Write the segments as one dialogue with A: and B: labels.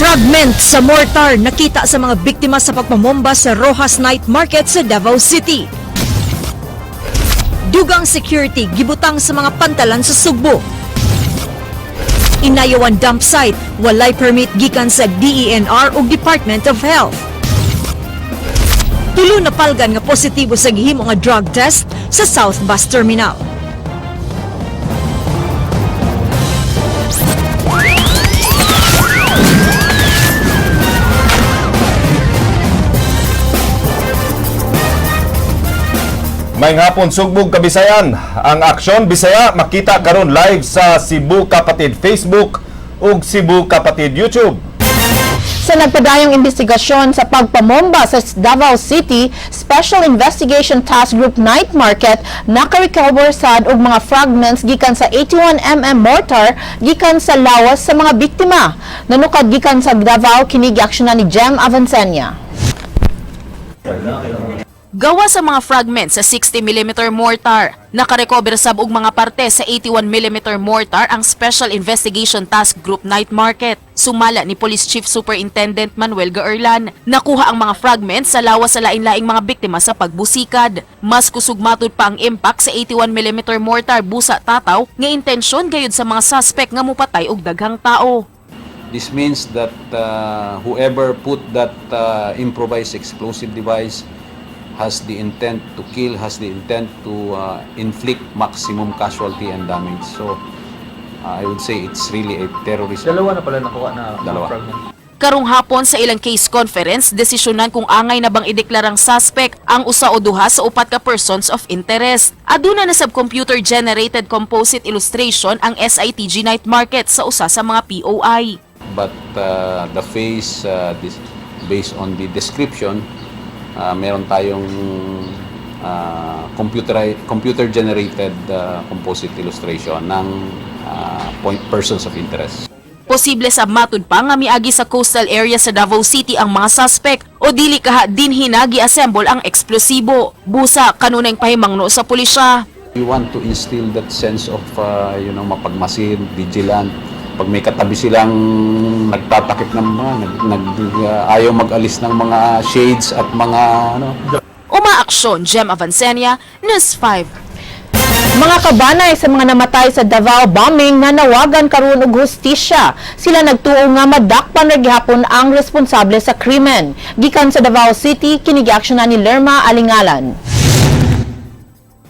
A: Fragment sa mortar nakita sa mga biktima sa pagpamomba sa Rojas Night Market sa Davao City. Dugang security gibutang sa mga pantalan sa Sugbo. Inayawan dump site, walay permit gikan sa DENR ug Department of Health. Tulo na palgan nga positibo sa gihimo nga drug test sa South Bus Terminal.
B: May hapon, Sugbog Kabisayan. Ang Aksyon Bisaya makita karon live sa Cebu Kapatid Facebook ug Cebu Kapatid YouTube.
C: Sa nagpadayong investigasyon sa pagpamomba sa Davao City, Special Investigation Task Group Night Market naka-recover sad og mga fragments gikan sa 81 mm mortar gikan sa lawas sa mga biktima. Nanukad gikan sa Davao, kini giaksyonan ni Jem Avancenia.
D: Gawa sa mga fragments sa 60 mm mortar, nakarecover sab og mga parte sa 81 mm mortar ang Special Investigation Task Group Night Market. Sumala ni Police Chief Superintendent Manuel Gaerlan, nakuha ang mga fragments sa lawas sa lain-laing mga biktima sa pagbusikad. Mas kusog matud pa ang impact sa 81 mm mortar busa tataw nga intensyon gayud sa mga suspect nga mupatay og daghang tao.
E: This means that whoever put that improvised explosive device has the intent to kill, has the intent to inflict maximum casualty and damage. So, I would say it's really a terrorist.
F: Dalawa na pala nakuha na mga
E: Dalawa.
F: Fragment.
D: Karong hapon sa ilang case conference, desisyonan kung angay na bang ideklarang suspect ang usa o duha sa upat ka persons of interest. Aduna na sab computer generated composite illustration ang SITG Night Market sa usa sa mga POI.
E: But the face, this, based on the description, meron tayong computer generated composite illustration ng point persons of interest.
D: Posible sa matud pa nga miagi sa coastal area sa Davao City ang mga suspect o dili kaha dinhi na gi-assemble ang eksplosibo. Busa kanunay pahimangno sa pulisya.
E: We want to instill that sense of mapagmasid, vigilant. Pag may katabi silang nagtatakip ng mga ayaw mag-alis ng mga shades at mga ano.
D: Umaaksyon, Jem Avancenia, News 5.
C: Mga kabanay sa mga namatay sa Davao bombing nanawagan karon og hustisya. Sila nagtuo nga madakpan ra gihapon ang responsable sa krimen. Gikan sa Davao City, kini giaksyonan ni Lerma Alingalan.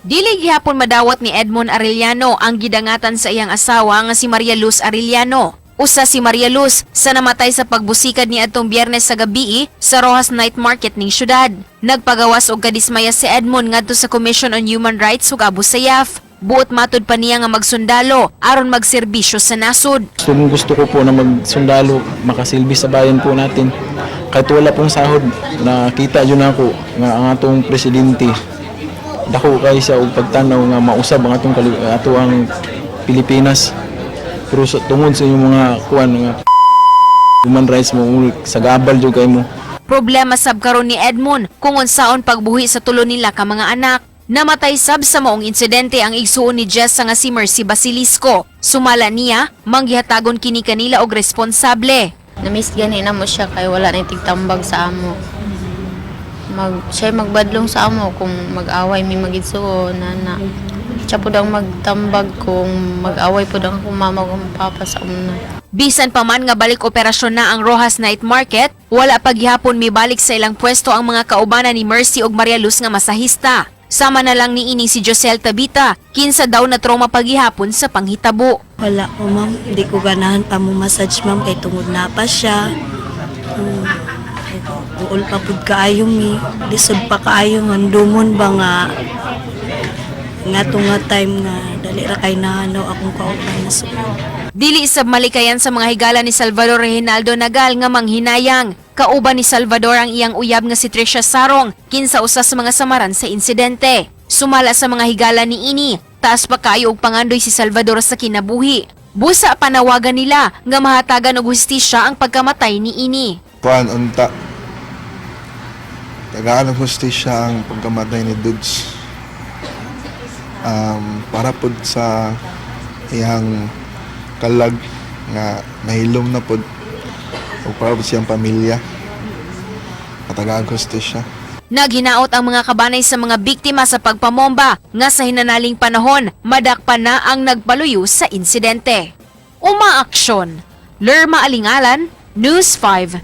G: Dili gihapon madawat ni Edmond Arellano ang gidangatan sa iyang asawa nga si Maria Luz Arellano. Usa si Maria Luz sa namatay sa pagbusikad ni adtong Biyernes sa gabi sa Rojas Night Market ning syudad. Nagpagawas og kadismaya si Edmond ngadto sa Commission on Human Rights ug Abu Sayyaf. Buot matud pa niya nga magsundalo aron magserbisyo sa nasod.
H: Gusto, gusto ko po na magsundalo, makasilbi sa bayan po natin. Kahit wala pong sahod, nakita yun ako nga ang atong presidente. Dako kay siya og pagtanaw nga mausab ang ato ang Pilipinas. Pero sa, tungod sa inyong mga kuan nga human rights mo sa gabal jud kay mo.
G: Problema sab karon ni Edmond kung unsaon pagbuhi sa tulo nila ka mga anak. Namatay sab sa maong insidente ang igsuon ni Jessa nga si Mercy Basilisco. Sumala niya, manggihatagon kini kanila og responsable.
I: Namiss gani na mo siya kay wala na tigtambag sa amo. Siya magbadlong sa amo kung mag-away mi magigsuon na. Siya pud ang magtambag kung mag-away pud ang akong mama ug akong papa sa una.
G: Bisan pa man nga balik operasyon na ang Rojas Night Market, wala pa gihapon mibalik sa ilang pwesto ang mga kaubanan ni Mercy ug Maria Luz nga masahista. Sama na lang niini si Josel Tabita, kinsa daw na trauma pagihapon sa panghitabo.
J: Wala ko, ma'am. Hindi ko ganahan pa mo massage, ma'am, kay tungod na pa siya. Buol pa pud kaayo mi. Lisod pa kaayo nga dumon ba nga nga to nga time nga dali ra kay nahanaw akong kauban na suod.
G: Dili sab malikayan sa mga higala ni Salvador Reginaldo Nagal nga manghinayang. Kauban ni Salvador ang iyang uyab nga si Tricia Sarong, kinsa usa sa mga samaran sa insidente. Sumala sa mga higala ni ini, taas pa kaayo og pangandoy si Salvador sa kinabuhi. Busa panawagan nila nga mahatagan og hustisya ang pagkamatay ni ini.
K: Kuan unta. Tagaan og hustisya ang pagkamatay ni Dudes. Para pud sa iyang kalag nga nahilom na pud. Ug para pod siyang pamilya. Matagaan hustisya.
G: Naghinaot ang mga kabanay sa mga biktima sa pagpamomba nga sa hinanaling panahon madakpan na ang nagpaluyo sa insidente. Umaaksyon. Lerma Alingalan, News 5.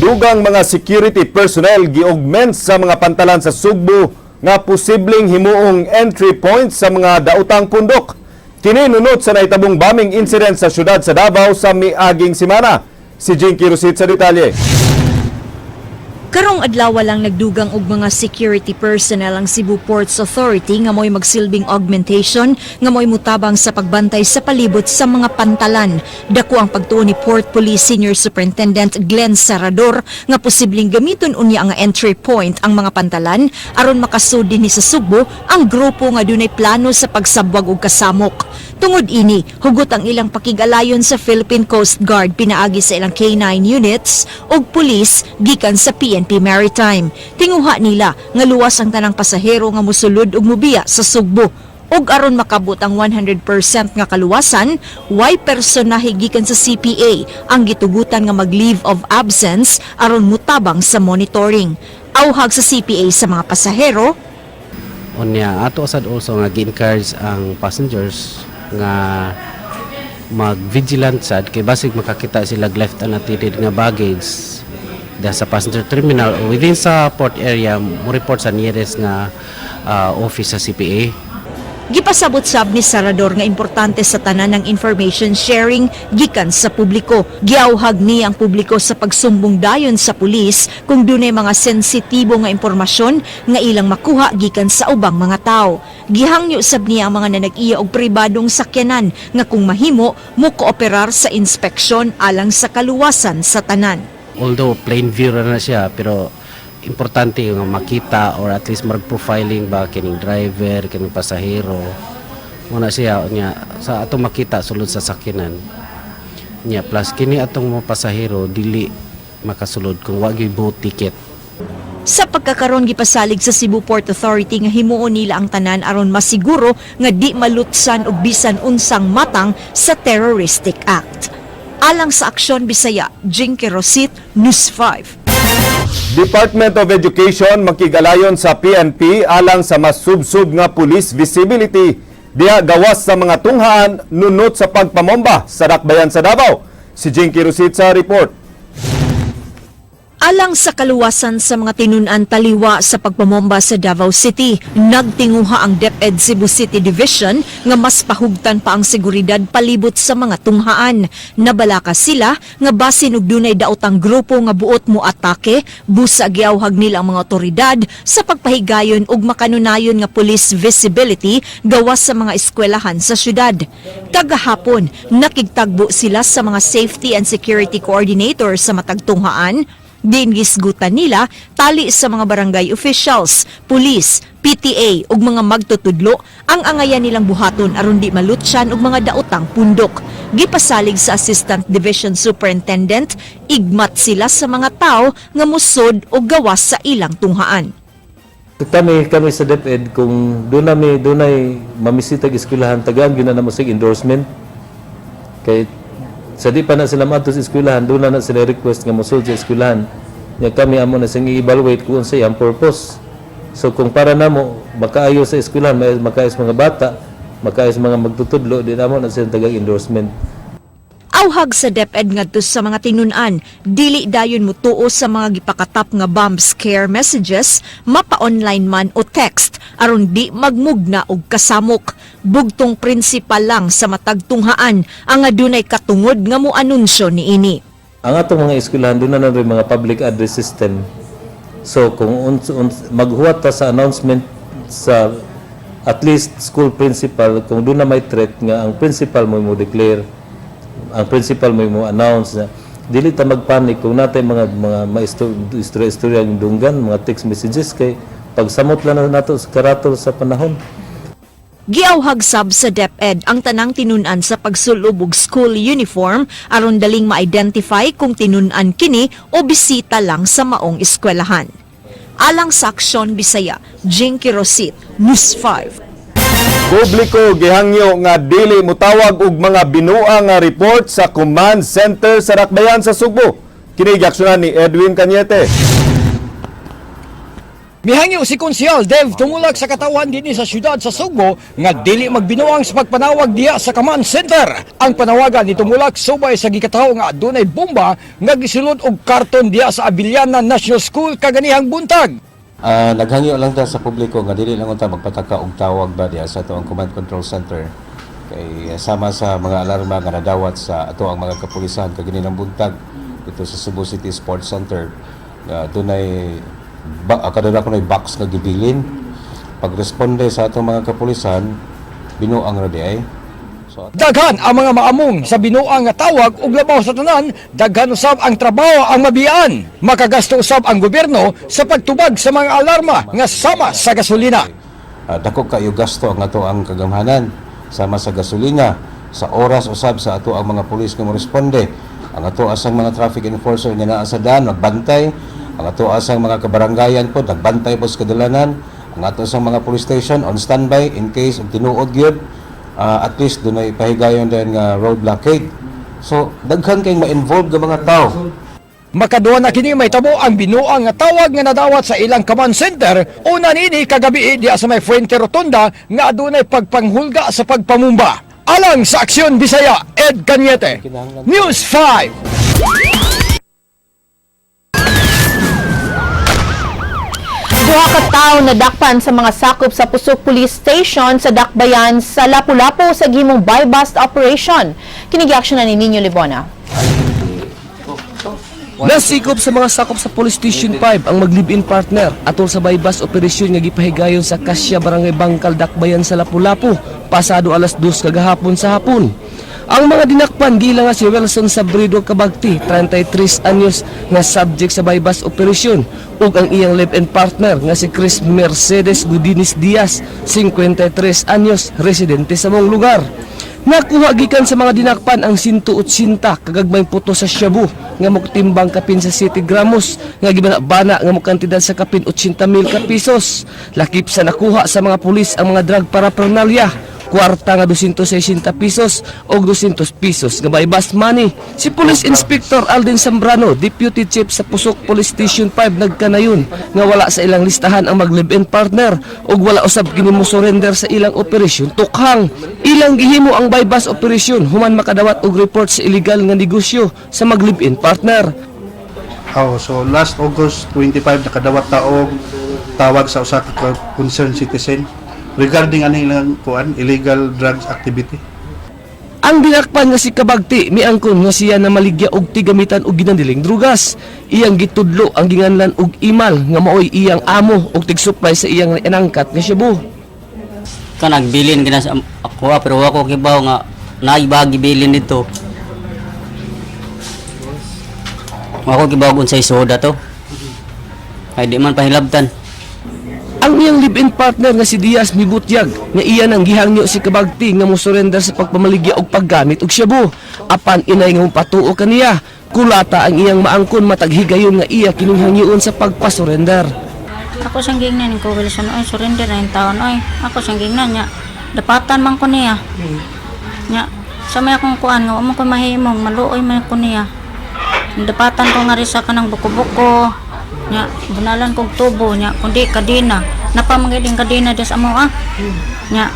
B: Dugang mga security personnel giaugment sa mga pantalan sa Sugbo nga posibleng himuong entry point sa mga daotang pundok. Kini nunot sa nahitabong bombing incident sa syudad sa Davao sa miaging semana. Si Jinky Rosit sa detalye.
A: Karong adlaw lang nagdugang og mga security personnel ang Cebu Ports Authority nga mo'y magsilbing augmentation nga mo'y mutabang sa pagbantay sa palibot sa mga pantalan. Dako ang pagtuo ni Port Police Senior Superintendent Glenn Sarador nga posibleng gamiton unya ang entry point ang mga pantalan aron makasud dinhi sa Sugbo ang grupo nga dunay plano sa pagsabwag og kasamok. Tungod ini, hugot ang ilang pakig-alayon sa Philippine Coast Guard pinaagi sa ilang K9 units ug pulis gikan sa PNP Maritime. Tinguha nila nga luwas ang tanang pasahero nga mosulod ug mobiya sa Sugbo. Ug aron makabot ang 100% nga kaluwasan, way personahe gikan sa CPA ang gitugutan nga mag-leave of absence aron mutabang sa monitoring. Awhag sa CPA sa mga pasahero,
F: Unya ato sad also nga gi-encourage ang passengers nga mag-vigilant sad kay basig makakita sila left unattended nga baggage diha sa passenger terminal o within sa port area, mo report sa nearest nga office sa CPA.
A: Gipasabot sab ni Sarador nga importante sa tanan ng information sharing gikan sa publiko. Giawhag niya ang publiko sa pagsumbong dayon sa pulis kung dunay mga sensitibo nga impormasyon nga ilang makuha gikan sa ubang mga tao. Gihangyo sab niya ang mga nanag-iya og pribadong sakyanan nga kung mahimo mo kooperar sa inspeksyon alang sa kaluwasan sa tanan.
F: Although plain view ra na siya, pero importante nga makita or at least mag profiling ba kining driver, kining pasahero muna siya. Nya sa atong makita sulod sa sakyanan nya, plus kini atong mga pasahero dili makasulod kung wa gyud boat ticket.
A: Sa pagkakaron, gipasalig sa Cebu Port Authority nga himuon nila ang tanan aron masiguro nga di malutsan og bisan unsang matang sa terroristic act. Alang sa Aksyon Bisaya, Jinky Rosit, News 5.
B: Department of Education makig-alayon sa PNP alang sa mas subsub nga police visibility diha gawas sa mga tunghaan nunot sa pagpamomba sa dakbayan sa Davao. Si Jinky Rosit sa report.
A: Alang sa kaluwasan sa mga tinun-an taliwa sa pagpamomba sa Davao City, nagtinguha ang DepEd Cebu City Division nga mas pahugtan pa ang seguridad palibot sa mga tunghaan. Nabalaka sila nga basin og dunay daotang grupo nga buot mo atake, busa giawhag nila ang mga otoridad sa pagpahigayon og makanunayon nga police visibility gawas sa mga eskwelahan sa syudad. Kagahapon, nakigtagbo sila sa mga safety and security coordinator sa matag tunghaan din. Gisgutan nila tali sa mga barangay officials, pulis, PTA ug mga magtutudlo ang angayan nilang buhaton aron di malutsan og mga daotang pundok. Gipasalig sa Assistant Division Superintendent, igmat sila sa mga tao nga musod o gawas sa ilang tunghaan.
L: Kami kami sa DepEd, kung doon nami dunay mamisitag eskwelahan, tagaan gyud na namo sig endorsement kay sa di pa na sila maadto sa eskwelahan, doon na na sila request nga mosulod sa eskwelahan. Nya kami, amo na siyang i-evaluate kung unsay ang purpose. So kung para namo makaayo sa eskwelahan, makaayo sa mga bata, makaayo sa mga magtutudlo, di namo na silang tagang endorsement.
A: Awhag sa DepEd ngadto sa mga tinun-an, dili dayon mutuo sa mga gipakatap nga bomb scare messages, mapa-online man o text, aron di magmugna og kasamok. Bugtong principal lang sa matag tunghaan ang adunay katungod nga mo anunsyo niini.
L: Ang atong mga eskwelahan, doon na rin mga public address system. So kung maghuwat ta sa announcement sa at least school principal, kung doon na may threat nga ang principal mo mo declare, ang principal mo mo announce na dili ta magpanic kung natay mga maistorya-istorya ang dunggan, mga text messages, kay pagsamot lang na nato sa karatol sa panahon.
A: Giawhag sab sa DepEd ang tanang tinun-an sa pagsulob og school uniform aron daling ma-identify kung tinun-an kini o bisita lang sa maong eskwelahan. Alang sa Aksyon Bisaya, Jinky Rosit, News 5.
B: Publiko gihangyo nga dili mutawag og mga binuang nga report sa command center sa Dakbayan sa Sugbo. Kini giaksyonan ni Edwin Cañete.
M: Mihangyo si Konsehal Dev Tumulak sa katawan dinhi sa syudad sa Sugbo nga dili magbinuang sa pagpanawag diya sa command center. Ang panawagan ni Tumulak subay sa gikatawo nga adunay bomba nga gisulod og karton diya sa Abellana National School kaganihang buntag.
E: Naghangyo lang ta sa publiko nga dili lang unta magpataka og tawag ba diya sa atoang command control center kay sama sa mga alarma nga nadawat sa atoang mga kapulisan kaganinang buntag dito sa Cebu City Sports Center nga dunay ba, kaduna kuno'y box nga gibilin. Pagresponde sa atong mga kapulisan, binuang ra diay. So
M: Daghan ang mga maamong sa binuang nga tawag ug labaw sa tanan, daghan usab ang trabaho ang mabiyaan. Makagasto usab ang gobyerno sa pagtubag sa mga alarma nga sama sa gasolina.
E: Dako kayo gasto ang atoang kagamhanan sama sa gasolina, sa oras usab sa atoang mga pulis nga moresponde, ang ato asang mga traffic enforcer nga naa sa daan magbantay, ang ato asang mga kabarangayan po nagbantay po sa kadalanan, ang ato asang mga police station on standby in case og tinuod gyud, at least dunay pahigayon din nga road blockade. So daghan kay ma-involve nga mga tao.
M: Makaduha na kini mahitabo ang binuang nga tawag nga nadawat sa ilang command center. Una nini kagabi diya sa may Fuente Rotonda nga adunay pagpanghulga sa pagpamumba. Alang sa Aksyon Bisaya, Ed Cañete, News 5.
C: Duha ka tawo nadakpan sa mga sakop sa Pusok Police Station sa Dakbayan sa Lapu-Lapu sa gihimong buy-bust operation. Kini giaksyonan ni Nino Libona.
N: Nasikop sa mga sakop sa Police Station 5 ang mag-live-in partner atol sa buy-bust operasyon nga gipahigayon sa Kasya, Barangay Bangkal, Dakbayan sa Lapu-Lapu pasado alas 2 kagahapon sa hapon. Ang mga dinakpan gila nga si Wilson Sabrido Kabagti, 33 anyos, nga subject sa buy-bust operasyon, ug ang iyang live-in partner nga si Chris Mercedes Gudinis Diaz, 53 anyos, residente sa mong lugar. Nakuha gikan sa mga dinakpan ang 180 kagagmayng puto sa shabu nga muktimbang kapin sa 7 gramos nga gibana nga mukantidad sa kapin 80 mil ka pesos. Lakip sa nakuha sa mga pulis ang mga drug paraphernalia, kwarta nga 260 pesos o 200 pesos nga buy-bust money. Si Police Inspector Alden Zambrano, Deputy Chief sa Pusok Police Station 5, nagkanayon nga wala sa ilang listahan ang mag-live-in partner ug wala usab kini mo surrender sa ilang operasyon Tukhang. Ilang gihimo ang buy-bust operasyon human makadawat og report sa illegal nga negosyo sa mag-live-in partner.
O: Oh, so last August 25 nakadawat ta og tawag sa usa ka concerned citizen regarding ani ilang kuan illegal drugs activity.
N: Ang dinakpan nga si Kabagti miangkon nga siya na maligya og tigamitan og ginandiling drugas. Iyang gitudlo ang ginganlan og Imal nga maoy iyang amo og tig-supply sa iyang inangkat nga shabu.
P: Ka nagbilin gina sa ako ah, pero ako kibaw nga naibagi bilin dito. Ako kibaw kung sa soda to. Ay di man pahilabtan.
N: Ang iyang live-in partner nga si Diaz mibutyag nga iya nang gihangyo si Kabagti nga mo surrender sa pagpamaligya og paggamit og shabu. Apan inay nga mopatuo kaniya, kulata ang iyang maangkon matag higayon nga iya kining hangyoon sa pagpasurrender.
I: Ako siyang gingnan ko Wilson, oy, surrender na yung taon, oy. Ako siyang gingnan niya. Dapatan man ko niya. Nya sa may akong kuan nga wa man ko mahimong maluoy man ko niya. Dapatan ko nga rin sa kanang buko-buko. Nya bunalan kog tubo nya kundi kadena. Napamangiding kadena des amo ah. Nya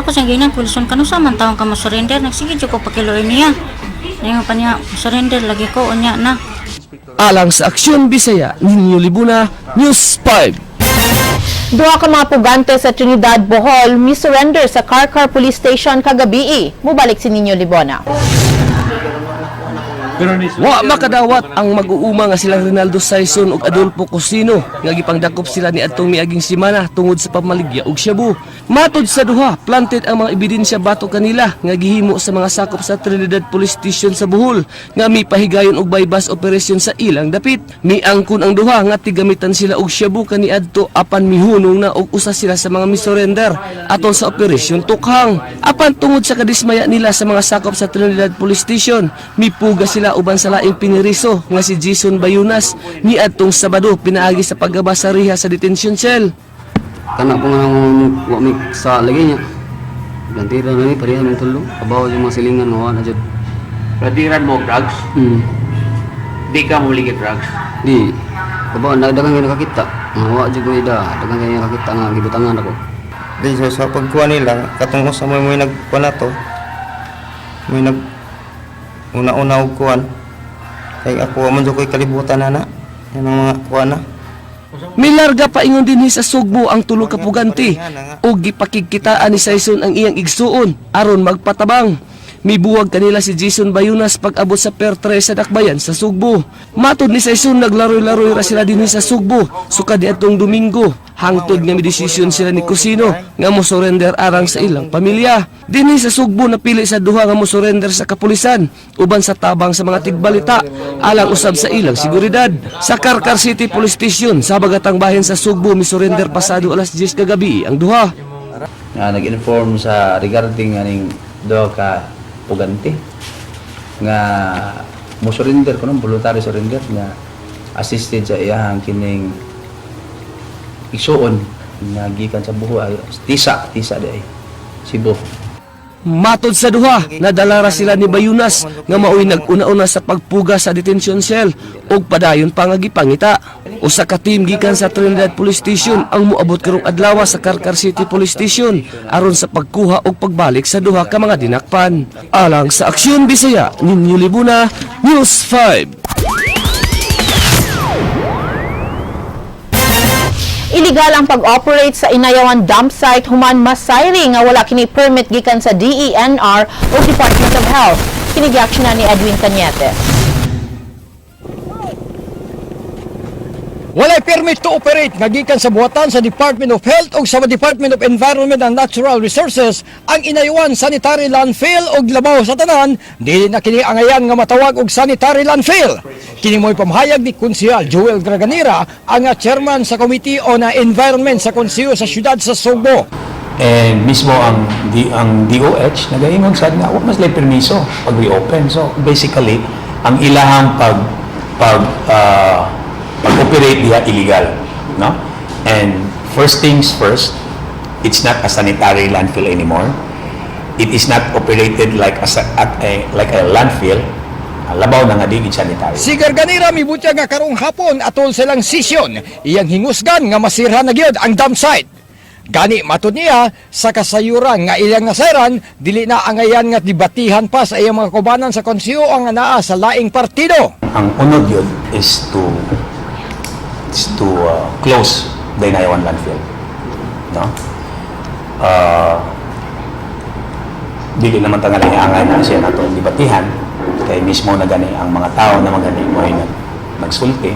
I: ako siyang gingnan, Wilson, kanu sa man taon ka mo surrender, nagsige jud ko pakiluoy niya. Ningon pa niya, surrender lagi ko unya na.
N: Alang sa Aksyon Bisaya, Ninyo Libuna, News 5.
C: Duha ka mga pugante sa Trinidad, Bohol, mi-surrender sa Carcar Police Station kagabii. Mubalik si Nino Libona.
N: Wa makadawat ang mag-uuma nga silang Rinaldo Saison ug Adolfo Cosino nga gipangdakop sila ni adtong miaging semana tungod sa pamaligya og shabu. Matod sa duha, planted ang mga ebidensya batok kanila nga gihimo sa mga sakop sa Trinidad Police Station sa Bohol nga mipahigayon og buy-bust operation sa ilang dapit. Miangkon ang duha nga tigamitan sila og shabu kaniadto apan mihunong na og usa sila sa mga misurrender atol sa operasyon Tukhang. Apan tungod sa kadismaya nila sa mga sakop sa Trinidad Police Station, mipuga sila uban sa laing piniriso nga si Jason Bayunas niadtong Sabado pinaagi sa paggaba sa riha sa detention cell.
P: Kana po nga wa mi sa lagi niya. Plantira na ni pareha man tulo. Kabaw yung mga silingan nga wala jud.
Q: Plantira mo drugs?
P: Hmm.
Q: Di ka mo ligid drugs?
P: Di. Kabaw na daghang kay nakakita. Nga wa jud ko ida, daghang kay nakakita nga gibutangan ako.
R: Di so sa pagkuha nila katong usa mo may nagkuha na to. May nag una-una og kuan. Kay ako man jud ko'y kalibutan na na. Yan ang mga kuha na.
N: Milarga paingon dinhi sa Sugbo ang tulo ka pugante ug gipakigkitaan ni Saison ang iyang igsuon aron magpatabang. Mibuwag kanila si Jason Bayunas pag-abot sa Per 3 sa Dakbayan sa Sugbo. Matod ni Saison, naglaroy-laroy ra sila dinhi sa Sugbo sukad niadtong Domingo. Hangtod nga midesisyon sila ni Kusino nga mo surrender arang sa ilang pamilya. Dinhi sa Sugbo napili sa duha nga mo surrender sa kapulisan uban sa tabang sa mga tigbalita alang usab sa ilang seguridad. Sa Carcar City Police Station sa bagatang bahin sa Sugbo mi surrender pasado alas 10 kagabi ang duha.
S: Nga nag-inform sa regarding aning duha ka pugante nga mo surrender kuno, voluntary surrender nga assisted sa iyahang kining igsuon nga gikan sa buho ay Tisa, Tisa di ay Cebu.
N: Matod sa duha, nadala ra sila ni Bayunas nga maoy nag-una-una sa pagpuga sa detention cell ug padayon pa nga gipangita. Usa ka team gikan sa Trinidad Police Station ang moabot karong adlaw sa Carcar City Police Station aron sa pagkuha ug pagbalik sa duha ka mga dinakpan. Alang sa Aksyon Bisaya, Ninyo Libuna, News 5.
C: Illegal ang pag-operate sa Inayawan dump site human masayri nga wala kini permit gikan sa DENR o Department of Health. Kini na ni Edwin Cañete.
M: Walay permit to operate nga gikan sa buhatan sa Department of Health ug sa Department of Environment and Natural Resources ang Inayawan Sanitary Landfill, ug labaw sa tanan, dili na kini angayan nga matawag og sanitary landfill. Kini mo'y pamahayag ni Konsehal Joel Graganera, ang chairman sa Committee on Environment sa Konseho sa siyudad sa Sugbo.
E: And mismo ang DOH nagaingon sad nga wa mas lay permiso pag reopen. So basically ang ilahang pag pag ah, pag-operate diha illegal, no? And first things first, it's not a sanitary landfill anymore. It is not operated like a, sa- at a like a landfill. Labaw na nga di gid sanitary.
M: Si Garganera mibutyag nga karong hapon atol silang sesyon, iyang hingusgan nga masirha na gyud ang dump site. Gani matud niya sa kasayuran nga iyang nasayran, dili na angayan nga debatihan pa sa iyang mga kaubanan sa konseho ang anaa sa laing partido.
E: Ang unod yun is to close the Inayawan landfill. No? Dili naman ta nga angay na siya nato debatihan kay mismo na gani ang mga tao na magani mo ay nagsulti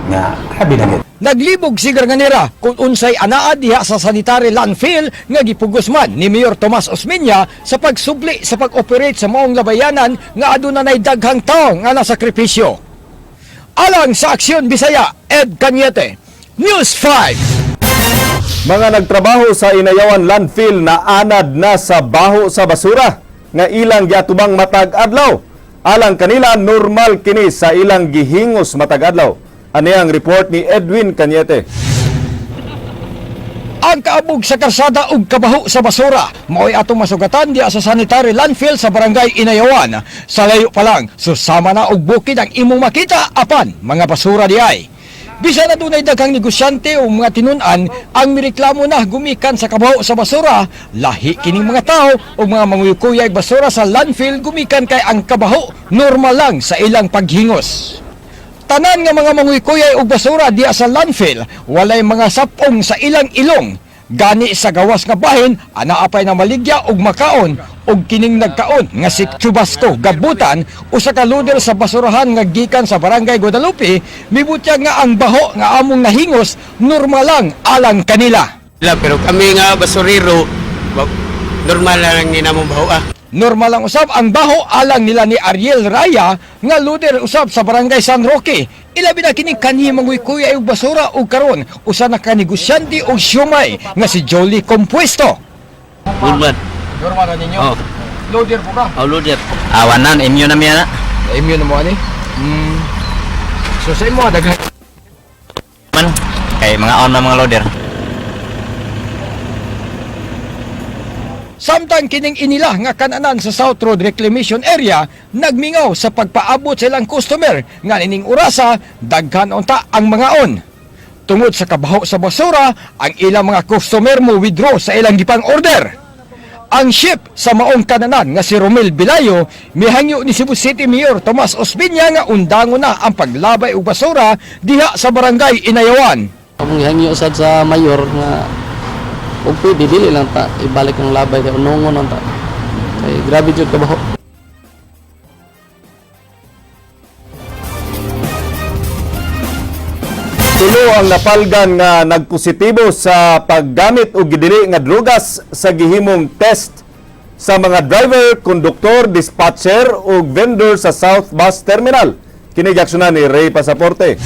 E: nga grabe na gyud.
M: Naglibog si Garganera kung unsay anaa diha sa sanitary landfill nga gipugos man ni Mayor Tomas Osmeña sa pagsubli sa pag-operate sa maong labayanan nga aduna nay daghang tawo nga nasakripisyo. Alang sa Aksyon Bisaya, Ed Cañete, News 5.
B: Mga nagtrabaho sa Inayawan landfill na anad na sa baho sa basura nga ilang giatubang matag adlaw. Alang kanila, normal kini sa ilang gihingos matag adlaw. Ani ang report ni Edwin Cañete.
M: Ang kaabog sa karsada ug kabaho sa basura mao'y atong masugatan diha sa sanitary landfill sa barangay Inayawan. Sa layo pa lang, susama na og bukid ang imong makita apan mga basura diay. Bisan na dunay daghang negosyante o mga tinun-an ang mireklamo na gumikan sa kabaho sa basura, lahi kining mga tao o mga manguyukuyay basura sa landfill gumikan kay ang kabaho normal lang sa ilang paghingos. Tanan nga mga manguykuyay og basura diya sa landfill, walay mga sapong sa ilang ilong. Gani sa gawas nga bahin, anaa pay na maligya og makaon og kining nagkaon nga si Chubasco Gabutan, usa ka loader sa basurahan nga gikan sa barangay Guadalupe, mibutyag nga ang baho nga among nahingos normal lang alang kanila.
T: Pero kami nga basurero, normal lang ni namong baho ah.
M: Normal lang usab ang baho alang nila ni Ariel Raya nga loader usab sa barangay San Roque. Ilabi na kini kanhi manguy-kuya og basura og karon usa na ka negosyante og siomay nga si Jolly Compuesto.
P: Normal.
M: Normal na ninyo?
P: Oh.
M: Loader po ka?
P: Oh, loader. Awanan, immune na miya na.
M: Immune na mo ani? So sa imo daghan
P: Man, kay mga on na mga loader.
M: Samtang kining inila nga kananan sa South Road Reclamation Area nagmingaw sa pagpaabot sa ilang customer nga ining orasa daghan unta ang mga on. Tungod sa kabaho sa basura, ang ilang mga customer mo withdraw sa ilang gipang order. Ang chef sa maong kananan nga si Romel Bilayo mihangyo ni Cebu City Mayor Tomas Osmeña nga undangon na ang paglabay og basura diha sa barangay Inayawan.
U: Among gihangyo sad sa mayor nga ug pwede dili lang ta ibalik ang labay kay unongon lang ta. Kay grabe jud kabaho.
B: Tulo ang napalgan nga nagpositibo sa paggamit og gidili nga drugas sa gihimong test sa mga driver, konduktor, dispatcher ug vendor sa South Bus Terminal. Kini giaksyonan ni Ray Pasaporte.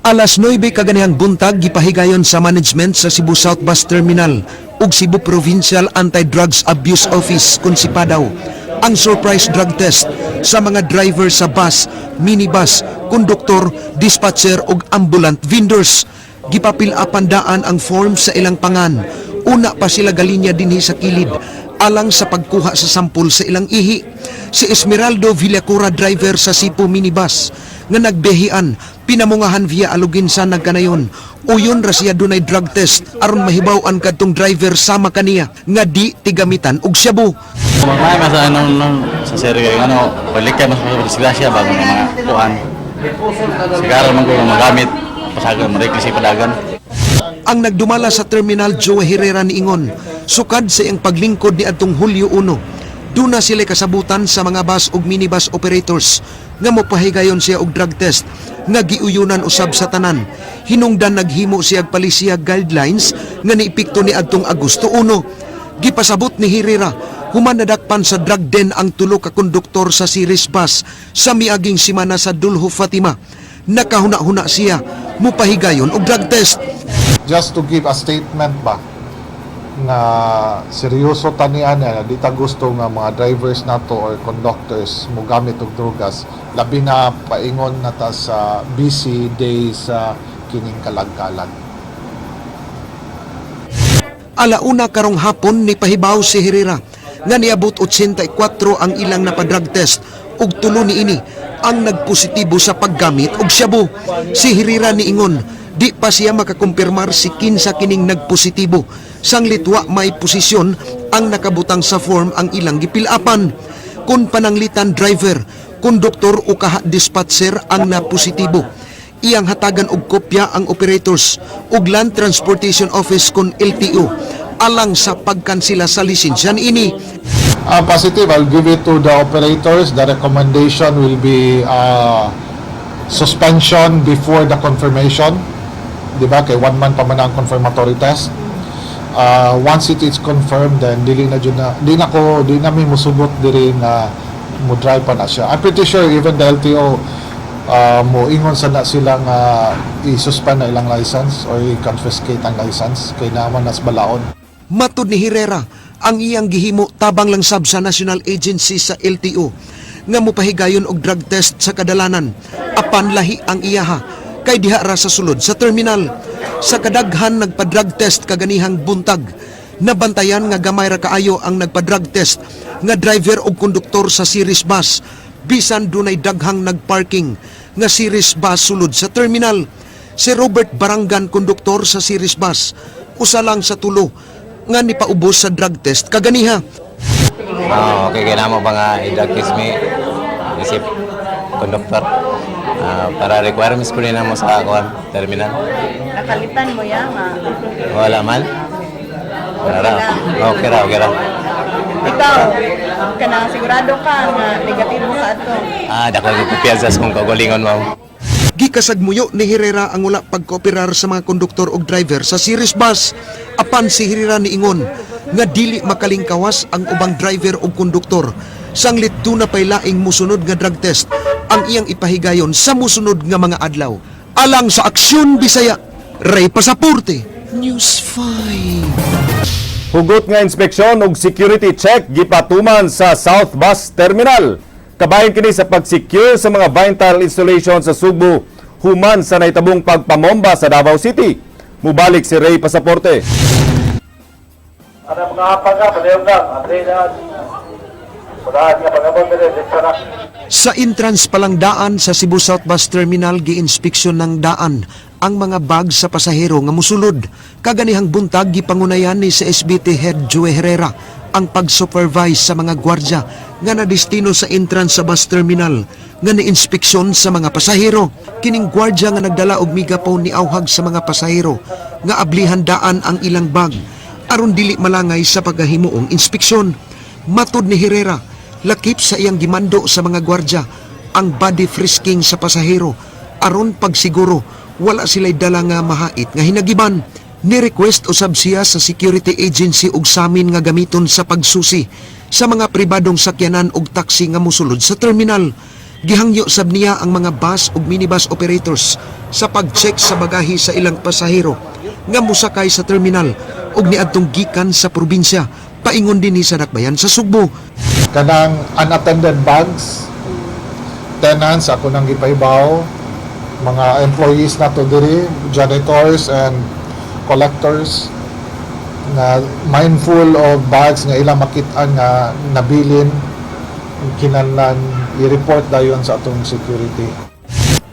V: Alas 9 kaganihang buntag, gipahigayon sa management sa Cebu South Bus Terminal ug Cebu Provincial Anti-Drugs Abuse Office kun Sipadaw ang surprise drug test sa mga driver sa bus, minibus, konduktor, dispatcher ug ambulant vendors. Gipapil-upan daan ang form sa ilang pangan. Una pa sila galinya dinhi sa kilid alang sa pagkuha sa sampol sa ilang ihi. Si Esmeraldo Villacura, driver sa Sipo minibus nga nagbehian pinamungahan via Aloguinsan nagkanayon. Uyon ra siya dunay drug test aron mahibaw-an kadtong driver sama kaniya nga di tigamitan og shabu.
S: May mas ano nung sa seryo yung ano, balik kay mas disgrasya bago ng mga kuan. Sigaro man ko magamit pasagan mo kasi padagan.
V: Ang nagdumala sa terminal, Joe Herrera, niingon, sukad sa iyang paglingkod ni adtong Hulyo 1, duna sila kasabutan sa mga bus ug minibus operators nga mopahigayon siya og drug test nga giuyunan usab sa tanan. Hinungdan naghimo siya og palisiya guidelines nga niepekto ni adtong Agosto 1. Gipasabot ni Herrera, human nadakpan sa drug den ang tulo ka konduktor sa series bus sa miaging simana sa Dulho Fatima, nakahuna-huna siya mupahigayon og drug test.
O: Just to give a statement ba nga seryoso tanian na di ta gusto nga mga drivers nato or conductors mo gamit og drugas, labi na paingon na ta sa busy days sa kining kalag-kalag.
V: Alauna karong hapon ni pahibaw si Herrera nga niabot 84 ang ilang napadrug test ug tulo niini ang nagpositibo sa paggamit og shabu. Si Herrera niingon, di pa siya makakumpirmar si kinsa kining nagpositibo. Sanglit wa may posisyon ang nakabutang sa form ang ilang gipilapan. Kung pananglitan driver, konduktor o kaha dispatcher ang napositibo, iyang hatagan og kopya ang operators ug Land Transportation Office kon LTO alang sa pagkansila sa lisensya niini.
O: Positive, I'll give it to the operators. The recommendation will be suspension before the confirmation. Di ba? Kay one month pa man ang confirmatory test. Once it is confirmed, then dili na jud na, di na ko, di na mi musugot diri nga mo drive pa na siya. I'm pretty sure even the LTO mo ingon sa na sila nga i-suspend na ilang license or i-confiscate ang license kay naman nas balaod.
V: Matud ni Herrera, ang iyang gihimo tabang lang sab sa National Agency sa LTO nga mopahigayon og drug test sa kadalanan, apan lahi ang iyaha kay diha ra sa sulod sa terminal. Sa kadaghan nagpa-drug test kaganihang buntag, nabantayan nga gamay ra kaayo ang nagpa-drug test nga driver og konduktor sa series bus bisan dunay daghang nagparking nga series bus sulod sa terminal. Si Robert Barangan, konduktor sa series bus, usa lang sa tulo nga nipaubos sa drug test kaganiha.
S: Ah, okay kay namo ba nga i-drug test mi isip konduktor. Ah, para requirements ko rin namo sa kuan terminal.
W: Nakalitan mo ya nga.
S: Wala man. Wala ra. Okay ra, okay ra.
W: Ikaw, kanang sigurado ka nga negatibo ka ato?
S: Ah, dako ko kumpiyansa sa kong kaugalingon, ma'am.
V: Gikasagmuyo ni Herrera ang wala pagkooperar sa mga konduktor og driver sa series bus. Apan si Herrera niingon nga dili makalingkawas ang ubang driver og konduktor. Sanglit duna pay laing musunod nga drug test ang iyang ipahigayon sa musunod nga mga adlaw. Alang sa Aksyon Bisaya, Ray Pasaporte, News 5.
B: Hugot nga inspeksyon ug security check gipatuman sa South Bus Terminal. Kabahin kini sa pag-secure sa mga vital installation sa Sugbo human sa nahitabong pagpamomba sa Davao City. Mubalik si Ray Pasaporte.
D: Ano mga hapag nga, padayon lang. Andre na, padahan nga, pagabot na rin, na.
V: Sa entrance palang daan sa Cebu South Bus Terminal, giinspeksyon ng daan ang mga bag sa pasahero nga musulod. Kaganihang buntag, gipangunayan ni CSBT Head Joe Herrera ang pag-supervise sa mga gwardya nga nadestino sa entrance sa bus terminal nga niinspeksyon sa mga pasahero. Kining gwardya nga nagdala og megaphone niawhag sa mga pasahero nga ablihan daan ang ilang bag aron dili malangay sa paghahimuong inspeksyon. Matod ni Herrera, lakip sa iyang gimando sa mga gwardya ang body frisking sa pasahero aron pagsiguro wala sila'y dala nga mahait nga hinagiban. Ni-request usab siya sa security agency og samin nga gamiton sa pagsusi sa mga pribadong sakyanan og taxi nga mosulod sa terminal. Gihangyo sab niya ang mga bus ug minibus operators sa pag-check sa bagahe sa ilang pasahero nga mosakay sa terminal ug niadtong gikan sa probinsya paingon dinhi sa dakbayan sa Sugbo.
O: Kanang unattended bags, tenants, ako nang gipahibaw, mga employees nato diri, janitors and collectors, na mindful of bags nga ilang makit-an nga nabilin, kinahanglan i-report dayon sa atong security.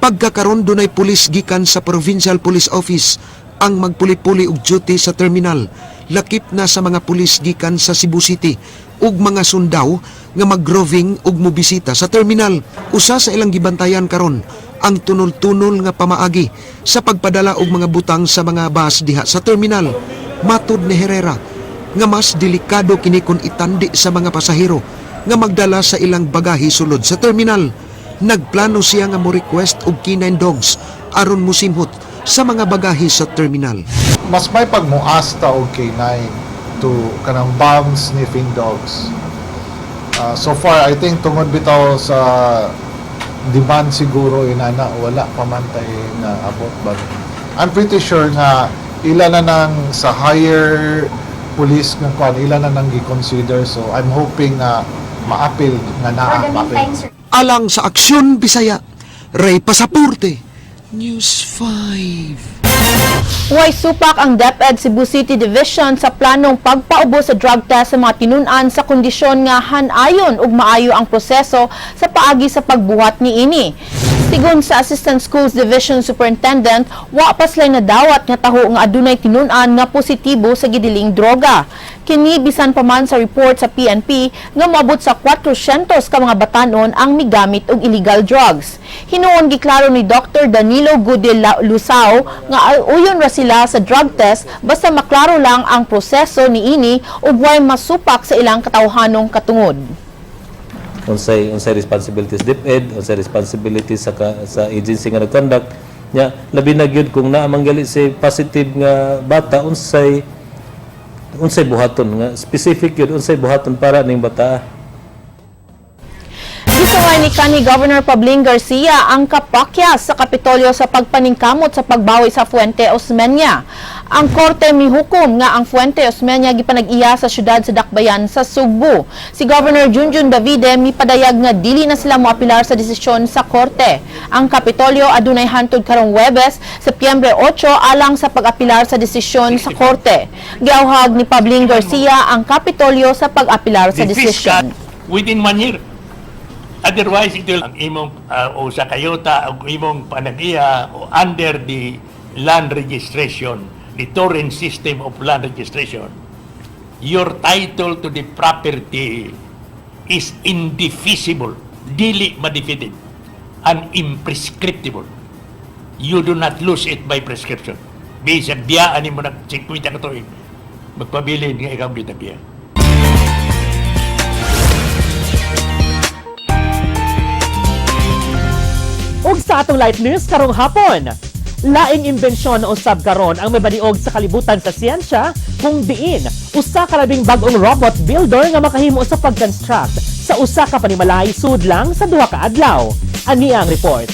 V: Pagkakaron, dunay pulis gikan sa Provincial Police Office ang magpuli-puli og duty sa terminal, lakip na sa mga pulis gikan sa Cebu City ug mga sundao nga magroving ug mobisita sa terminal. Usa sa ilang gibantayan karon ang tunol-tunol nga pamaagi sa pagpadala og mga butang sa mga bus diha sa terminal. Matod ni Herrera nga mas delikado kini kon itandi sa mga pasahero nga magdala sa ilang bagahe sulod sa terminal. Nagplano siya nga mo request og canine dogs aron musimhot sa mga bagahe sa terminal.
O: Mas may pagmuasta og K9 to kanang bomb sniffing dogs. So far, I think tungod bitaw sa demand siguro inana, wala pa man tay na abot, but I'm pretty sure nga ila na nang sa higher police nga kuan, ila na nang gi-consider, so I'm hoping nga maapil nga naa maapil.
V: Alang sa Aksyon Bisaya, Ray Pasaporte, News 5.
C: Way supak ang DepEd Cebu City Division sa planong pagpaubos sa drug test sa mga tinun-an sa kondisyon nga hanayon ug maayo ang proseso sa paagi sa pagbuhat niini. Sigon sa Assistant Schools Division Superintendent, wa pa sila nadawat nga taho nga adunay tinun-an nga positibo sa gidiling droga. Kini bisan pa man sa report sa PNP nga moabot sa 400 ka mga batanon ang migamit og illegal drugs. Hinuon giklaro ni Dr. Danilo Gudel Lusao nga uyon ra sila sa drug test basta maklaro lang ang proseso niini ug way masupak sa ilang katawhanong katungod.
L: Unsay responsibilities DepEd, unsay responsibilities sa agency nga nag-conduct nya, labi na gyud kung naa man gali si positive nga bata, unsay buhaton nga specific gyud, unsay buhaton para ning bata.
C: Gisuway ni kanhi Governor Pabling Garcia ang kapakyas sa Kapitolyo sa pagpaningkamot sa pagbawi sa Fuente Osmeña. Ang korte mihukom nga ang Fuente Osmeña gipanag-iya sa syudad sa Dakbayan sa Sugbo. Si Governor Junjun Davide mipadayag nga dili na sila moapilar sa desisyon sa korte. Ang Kapitolyo adunay hantod karong Webes, Setyembre 8, alang sa pag-apilar sa desisyon sa korte. Giawhag ni Pabling Garcia ang Kapitolyo sa pag-apilar sa
H: The
C: desisyon.
H: fiscal within one year. Otherwise, it will ang imong o sa kayuta o imong panag-iya o under the land registration, the Torrens system of land registration, your title to the property is indefeasible, dili ma-defeated, and imprescriptible. You do not lose it by prescription. Bisag biyaan mo nag 50 ka tuig, magpabilin nga ikaw gitagya.
J: Ug sa atong light news karong hapon, laing imbensyon usab karon ang mabaniog sa kalibutan sa siyensya kung diin usa ka labing bag-ong robot builder nga makahimo sa pag-construct sa usa ka panimalay sud lang sa 2 ka adlaw. Ani ang report.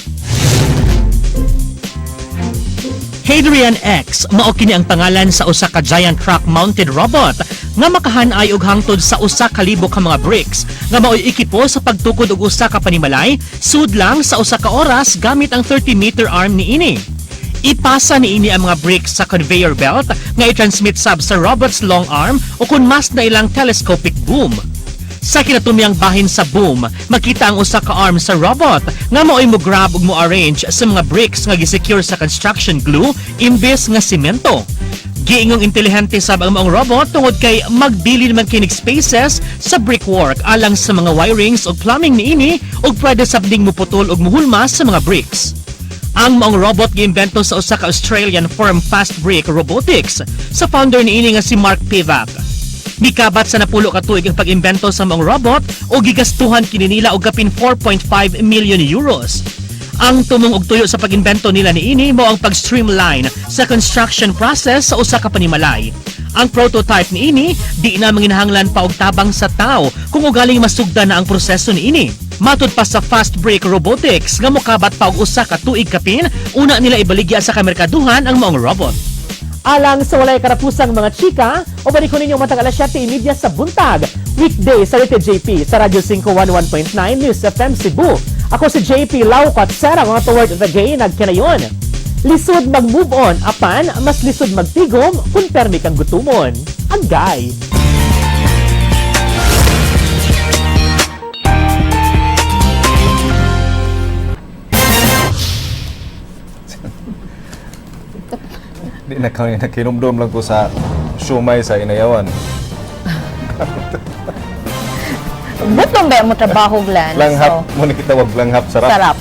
J: Hadrian X mao kini ang pangalan sa usa ka giant truck mounted robot nga makahanay og hangtod sa 1,000 ka mga bricks nga maoy ekipo sa pagtukod og usa ka panimalay sud lang sa 1 ka oras gamit ang 30-meter arm niini. Ipasa niini ang mga bricks sa conveyor belt nga i-transmit sab sa robot's long arm o kung mas na ilang telescopic boom. Sa kinatumyang bahin sa boom, makita ang usa ka arm sa robot nga mao'y mo grab ug mo arrange sa mga bricks nga gisecure sa construction glue imbes nga semento. Giingong intelihente sab ang maong robot tungod kay magbilin man kinig spaces sa brickwork alang sa mga wirings ug plumbing niini ug pwede sab ding muputol ug muhulma sa mga bricks. Ang maong robot giimbento sa usa ka Australian firm, Fast Brick Robotics, sa founder niini nga si Mark Pivac. Mikabat sa 10 ka tuig ang pag-imbento sa maong robot o gigastuhan kini nila og kapin €4.5 million. Ang tumong og tuyo sa pag-imbento nila niini mao ang pag-streamline sa construction process sa usa ka panimalay. Ang prototype niini di na manginahanglan pa og tabang sa tao kung ugaling masugdan na ang proseso niini. Matud pa sa Fast Brick Robotics nga mokabat pa og 1 ka tuig kapin una nila ibaligya sa kamerkaduhan ang maong robot. Alang sa walay karapusang mga chika, o balik ko ninyo matag alas 7:30 sa buntag. Weekday sa Rite JP sa Radyo 511.9 News FM Cebu. Ako si JP Laukat Sera, mga toward the gay nagkinayon. Lisod mag-move on, apan mas lisod magtigom kung permi kang gutumon. Agay!
B: Di na kami nakinumdum lang ko sa siomay sa Inayawan.
C: Butong ba mo trabaho, Glenn?
B: Langhap,
C: So,
B: mo ni kitawag langhap sarap.
C: Sarap.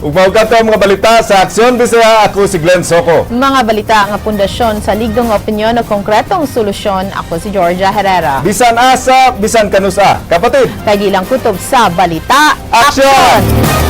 B: Ug mao kadto ang mga balita sa Aksyon Bisaya, ako si Glenn Soco.
C: Mga balita nga pundasyon sa ligdong opinyon o konkretong solusyon. Ako si Georgia Herrera.
B: Bisan asa, bisan kanusa. Kapatid,
C: Kay di lang kutob sa balita.
B: Aksyon!